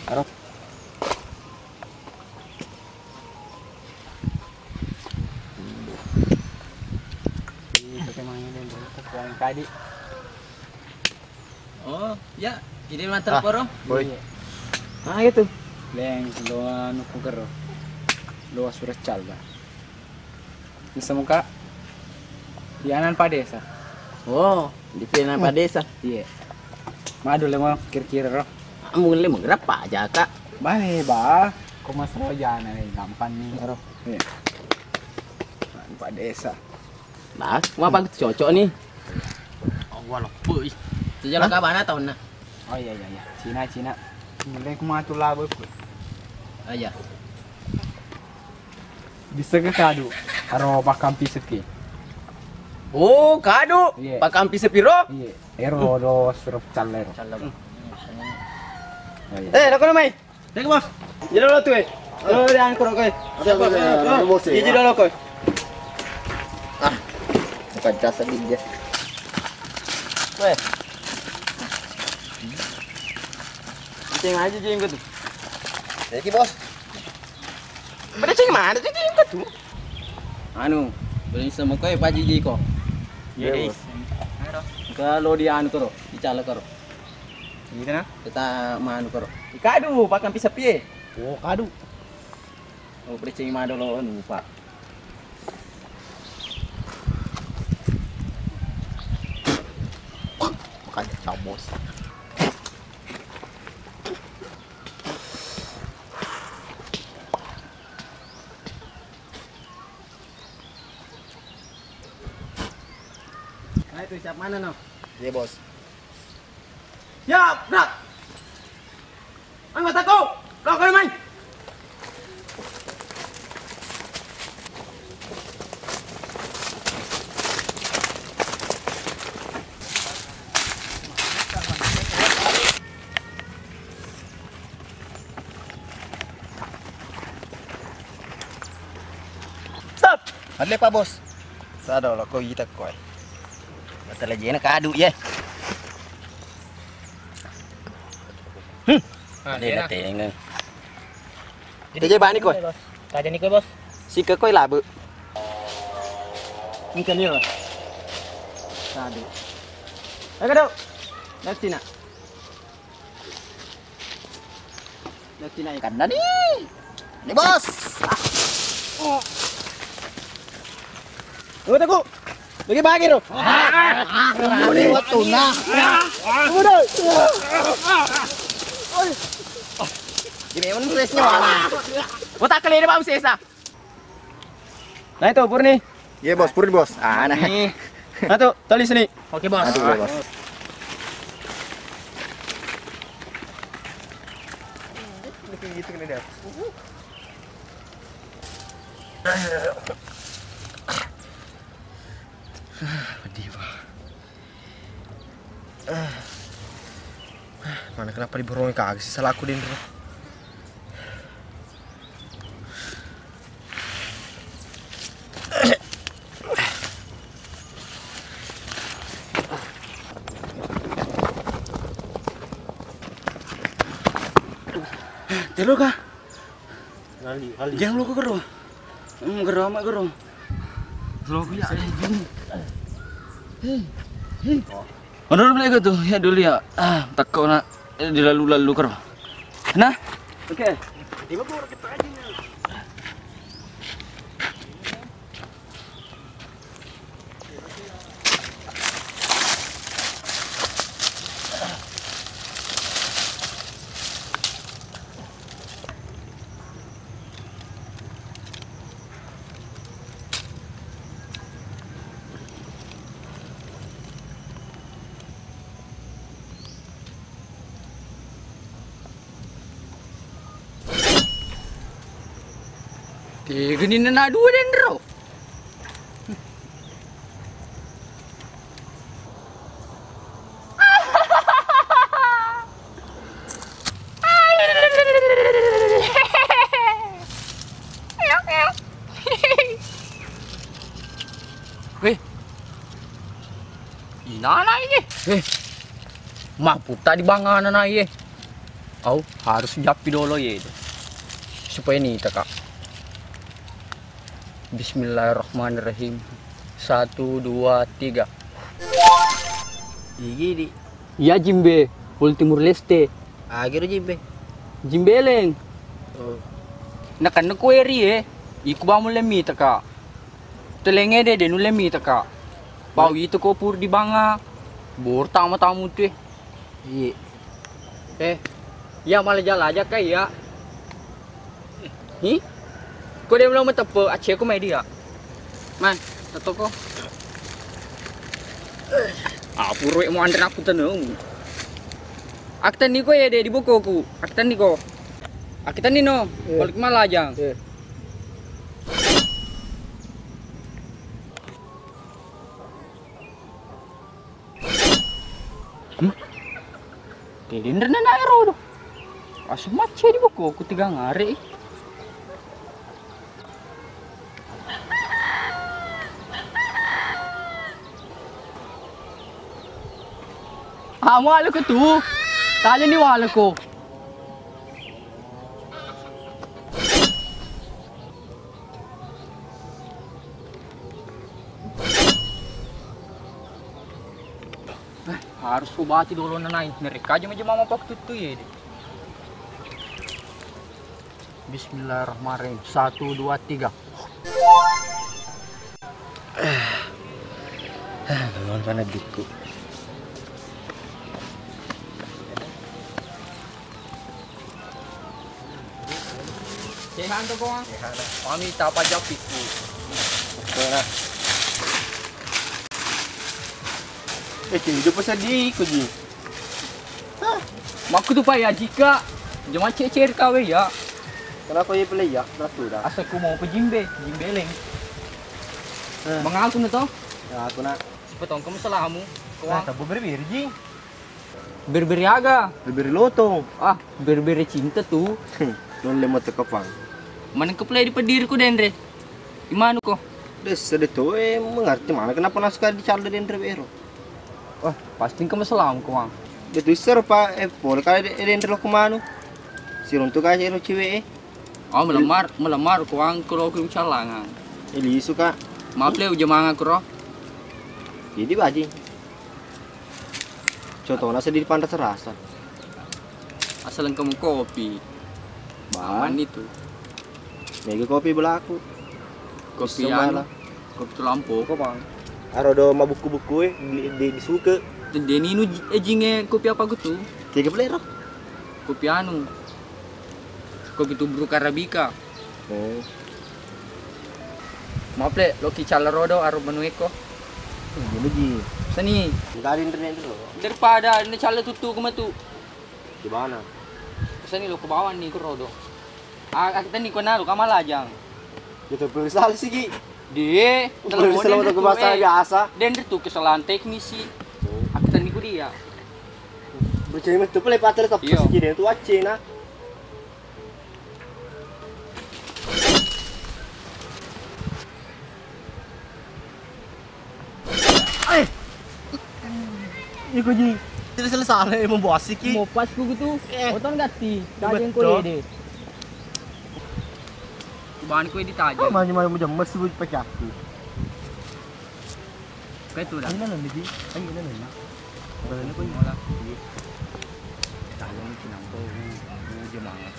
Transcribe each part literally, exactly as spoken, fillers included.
Aro. Ih, pakai mana dia, Bro? Kurang tadi. Oh, ya, ini mantel Ah, poro. Boy. Iya. Ah, gitu. Leng, lo anu ku gero. Lo surat calda. Bisa muka. Di anan Pak Desa. Oh, di anan Pak Desa. Iya. Madu lemo kira-kira ro. Mulle menggerap aja, Kak. Bale, ba. Ko masalah jana, eh, gampang nih. Ro. Iya. Pak Desa. Nah, mau apa cocok nih? Oh, wah, lepe, ih. Itu jalan Hah? Ke mana tahun nah? Oh, iya, iya, iya. Cina, Cina. Mulle ku matu labo ku. Ah, iya. Bisa ke kadu? Aro pakampi sepi. Oh, kadu. Iya. Pakampi sepi ro? Iya. Ero do suruh calero. Calero. Oh, iya. Eh, lo kono mai. Dek, Bos. Jadi lo tuh, eh. Lo yang kurang koi. Siapa? Ada, ada, ada, bos, ya. Jadi dulu koi. Ah, bukan jasa dia. Weh. Ceng aja, Ceng, tuh. Jadi, Bos. Pada ceng mana tuh, Ceng, tuh? Anu, belum semua koi, Pak Jiji, kok. Iya, Iya, Bos. Kalau di anu, koro, di calo, koro. Iya, nah. Kita manu, koro. Kadu, pakampi sepi, eh. Oh, kadu. Oh, percing madolo, anu, Pak. Makanya cabos. Nah, itu siap mana, no? Iya, Bos. Siap, gerak. Anggotaku, lo kau main. Stop. Alle, Pak Bos. Sado lo ko ita koe. Matalajena kadu ye. Hmm. Ah, Ada enak. Tengeng. Jadi bani koe. Tajani koe, Bos. Sika koe labu. Engka ni, Bos. Kadu. Ayo, kadu. Next Cina. Kanna ni. Ni, Bos. Tunggu, tunggu. Bagi-bagi, bro. Ini waktu nah. Tunggu, dong. Ini memang sesnya mana? Otak kalian, Pak, sesa. Nah, itu, Purni. Iya, Bos, Purni, Bos. Ah, nah. Nih. Nah, tuh, tulis nih. Oke, Bos. Aduh, iya, Bos. Gitu, kena di atas. Pedih, Bos. Mana kenapa diborongi kagak sih salaku dendro? Terus kah? Lali, lali. Jangan lu ke gero. Hmm, gero amat gero. Gero aku ya. Hei. Hei. Ono dulu beli tuh, ya dulu ya. Ah, takut nak dilalu-lalu kero. Nah. Oke. Tegani nana dua denro. Weh. Inana ini. Eh. Maputa di bangana na iye. Au, harus jappi dolo ye. Supaya nita, Kak. Bismillahirrahmanirrahim. Satu, dua, tiga. Igi di. Iya, Jimbe. Full Timur Leste. Agiro Jimbe. Jimbeleng. Oh. Nakanna ku eri e. Iku ba mulle mita, Kak. Telenge de, de nulle mita, Kak. Pau itu ko pur di banga. Bor tama tamu tu e. Iya. Eh, iya, malah jala aja, Kak, iya. Hi? Ko de lo mateppe, acce ko mai dia. Man, tetoko. Ah, purwe mo anre aku tenung. Aku tani ko ya de di bokoku. Aku tani ko. Aku tani no. Iya. Balik malah aja. Iya. Hmm? Tedinrena na ero do. Asu macce di boko ku tiga ngare. Amu alako tu. Tanya ni walako. Eh, harus ku bati dolo nanai. Mereka aja meja mama pak tuttu ye de. Bismillahirrahmanirrahim. Satu, dua, tiga. Eh, eh, belum panas diku. Sehat tu, Kong? Sehat lah. Kami tapa japiku. Oke lah. Eh, hidup sedih ku ji. Hah? Makku tu paya jika jema cecer kawe ya. Kenapa ya pele ya? Kenapa sudah? Asa ku mau pejimbe, jimbeleng. Eh. Mengaku na to? Ya, aku nak. Sepetong kamu selamu. Nah, tabu beri-beri ji. Beri-beri aga? Beri-beri lotong. Ah, beri-beri cinta tu. Nulle mata kapang. Maneng keplay di pediriku denre. Imanu ko? Dessa de to, eh, mengerti mana kenapa nasuka dicalde denre bero. Wah, pasti engka masalah ko, Mang. De tu isser pa, eh, pole kale de, denre lo ko manu. Siruntu ka ero ciwe e. Oh, melemar, melemar ko, Mang, ko lo ko ucalangan. Eh, lisu ka. Maaf le, ujamanga ko ro. Jadi baji. Contohnya sedih pantas rasa. Asal engka mu kopi. Bang. Aman itu. Mega kopi belaku. Kopi anu, kopi tulampo. Kok, Bang? Aro do mabukku-bukku e, di, di, disuke. Deni nu ji-, eh, jinge kopi apa gitu? Tiga belas ro. Kopi anu. Kopi tubruk Arabica. Oh. Maaf le, loki cala rodo aro menu eko. Iya, lagi. Seni. Enggak ada internet dulu. Daripada ini cala tutu ke metu. Di mana? Seni lo ke bawah nih ke rodo. Ah, kita nih kena lo kamalajang. Kita perlu salah sih, Ki. Dia, perlu salah untuk bahasa biasa. Dan itu kesalahan teknis sih. Oh. Aku tadi ku dia. Bocah itu pale patel tapi sih dia tu acena. Eh. Iko ji. Tidak salah-salah mau bos iki. Mau pas ku gitu. Eh. Oton gati. Tadi yang kau de. Cobaan kue ditajam. Mana mana mau jemes sih pakai aku. Kayak itu dah. Ini nanti ji. Ini nanti. Berani kau mola. Iya. Tajam itu nampak. Uh, uh, dia mangat.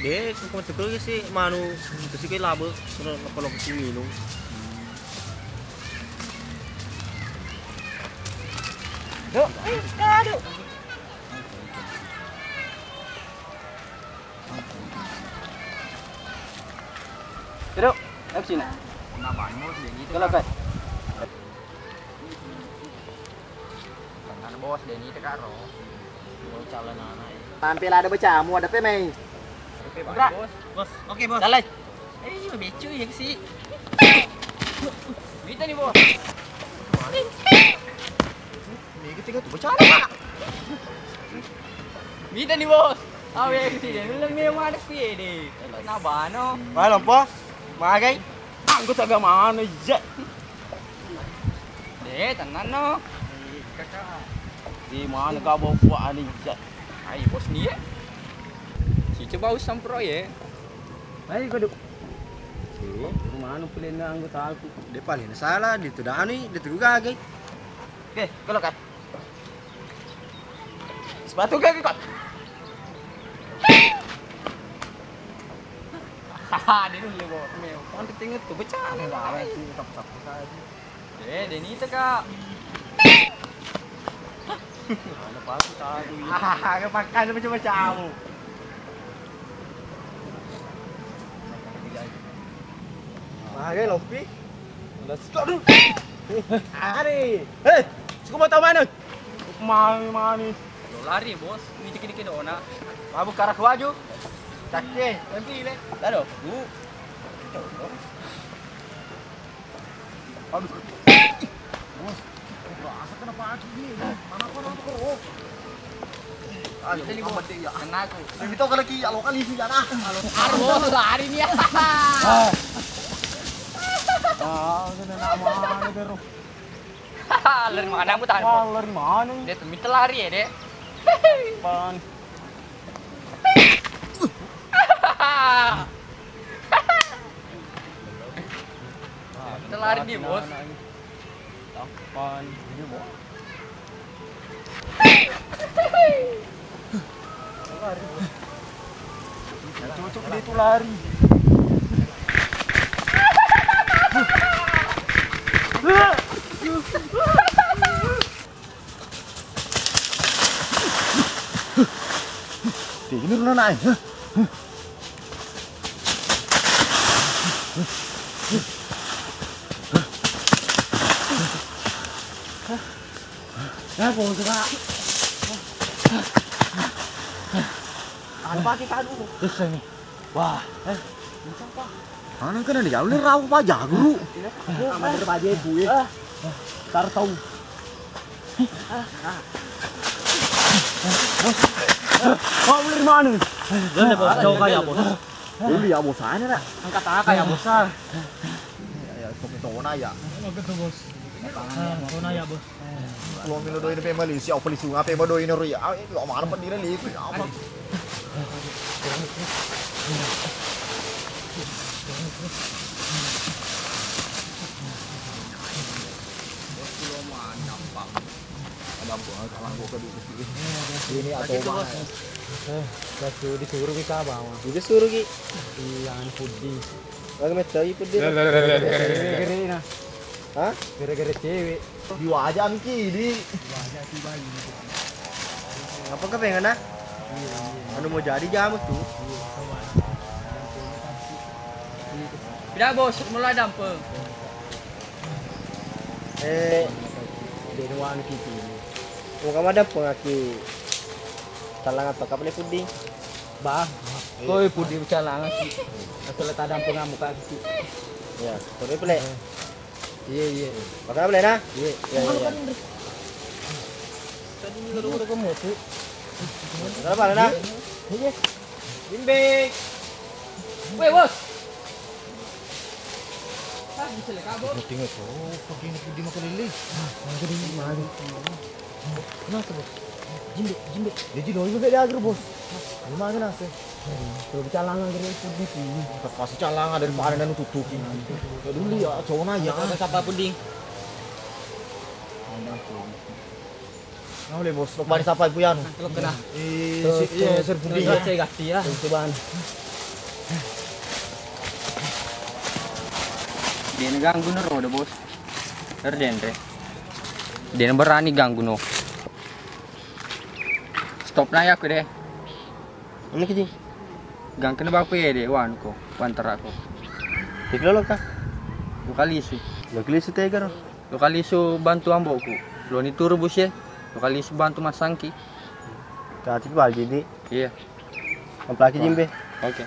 De, ko metu ko si manu, itu si ke labe, terus kalau ke minum. Dok, eh, aduh. Dok, ayo sini. Kalau kayak Tenang, Bos, Denny teka ro. Oh, calon anak. Tampil ada becamu, ada pe, Mei. Oke, Bos. Bos. Oke, Bos. Jalan. Eh, iya, becu ya sih. Mita nih, Bos. Ini ketiga tuh becara. Mita nih, Bos. Awe sih, lu lebih mana sih, deh? Nah, bano. Malam, Bos. Magai. Anggo saga mana, iya. Eh, tenang no. Di mana kau bawa buah anu, iya. Ayo, Bos nih ya. Coba usang pro ye. Ayo, kadu. Iya. Rumah anu pilihan anggota aku. Dia paling salah, dia tuh Dani, dia tuh gagai. Oke, kalau kan. Sepatu kaki kok. Haha, dia dulu, Bos. Meo, kan tinggal tuh pecah. Ada itu, tak, tak, tak. Eh, Denita, Kak. Ada pasti tahu. Ah, ada pakai, ada macam-macam. Magai lopi. Let's go. Ari. Hei, suku mau tahu mana? Mami, mami. Lo lari, Bos. Ini dikit-dikit dona. Mabuk karak waju. Cakke, nanti le. Lado, Bu. Aduh. Bos, rasa kena pagi ni. Mana kau nak kau? Ayo, jadi, Bos, amat deh, ya. Kena aku. Ini tau kalau kia lokal isi ya, nah. Aduh, Bos, lari nih. Ah, kena nak mana, Bro? Lari mana kamu tahan, Bos? Ah, lari mana? Dia tuh minta lari ya, Dek. Pan. Kita lari nih, Bos. Kapan? Ini, Bos. Lari, Bos. Cocok dia itu lari. Tidur lu, Nay. Ya, kok suka. Apa kita dulu? Terus ini. Wah, eh, macam apa? Mana kena dia? Udah rawa paja, Guru. Sama dia paja, Bu, ya. Tar tahu. Bos. Oh, dari mana? Dari, Bos. Jauh kaya, Bos. Dulu ya, Bos, sana, nak. Angkat apa ya, Bos? Ya, ya, sok tona ya. Angkat tuh, Bos. Ah, tona ya, Bos. Lo milo doi pe Malaysia, apa lisu? Apa mau doi nero ya? Ah, lo mana pendira liku ya, apa? Ini atau mana? Eh, waktu disuruh kita bawa. Disuruh ki. Iya, anu puding. Lagi metai puding. Gere-gere nah. Hah? Gere-gere cewek. Diwaja miki di. Apa kepengen nah? Iya, iya. Anu mau jadi jamu tuh. Iya, coba. Tidak, Bos, mulai dampeng. Eh, di ruang kita ini. Mau kamu dampeng aki. Salah apa? Kapan puding? Bah, koi puding salah aki. Asal tak dampeng kamu kaki. Ya, sorry pele. Iya, iya. Makan apa, Lena? Iya. Iya, iya, iya. Tadi ini udah, udah kamu tuh. Makan apa, Lena? Iya. Bimbe. Weh, Bos. Ah, bisa leka, Bos. Tinggal tuh, pergi ini, pergi makan lele. Nah, makan lele, makan. Kenapa, Bos? Jimbe, jimbe. Ya, jilo, ibu beda agar, Bos. Gimana nasi? Kalau bicara langan dari itu di sini. Pasti calanga daripada nanu tutuki. Ya dulu ya, cowok aja. Ada siapa puding? Nggak boleh, Bos. Lo kemarin siapa ibu Yanu? Lo kena. Eh, si, iya, sir puding. Terus saya ganti ya. Itu, Bang. Dia ganggu nero, Bos. Ero denre. Dena berani ganggu no. Stop na ya aku deh. Ini kecil. Gangkena bapak ya deh, wan ko, pantar aku. Tik lolo kah? Lokalisu. Lokalisu tega no. Lokalisu bantu amboku. Loni turu bus ya. Lokalisu bantu masangki. Tadi bagi di. Iya. Amplaki jimbe. Oke.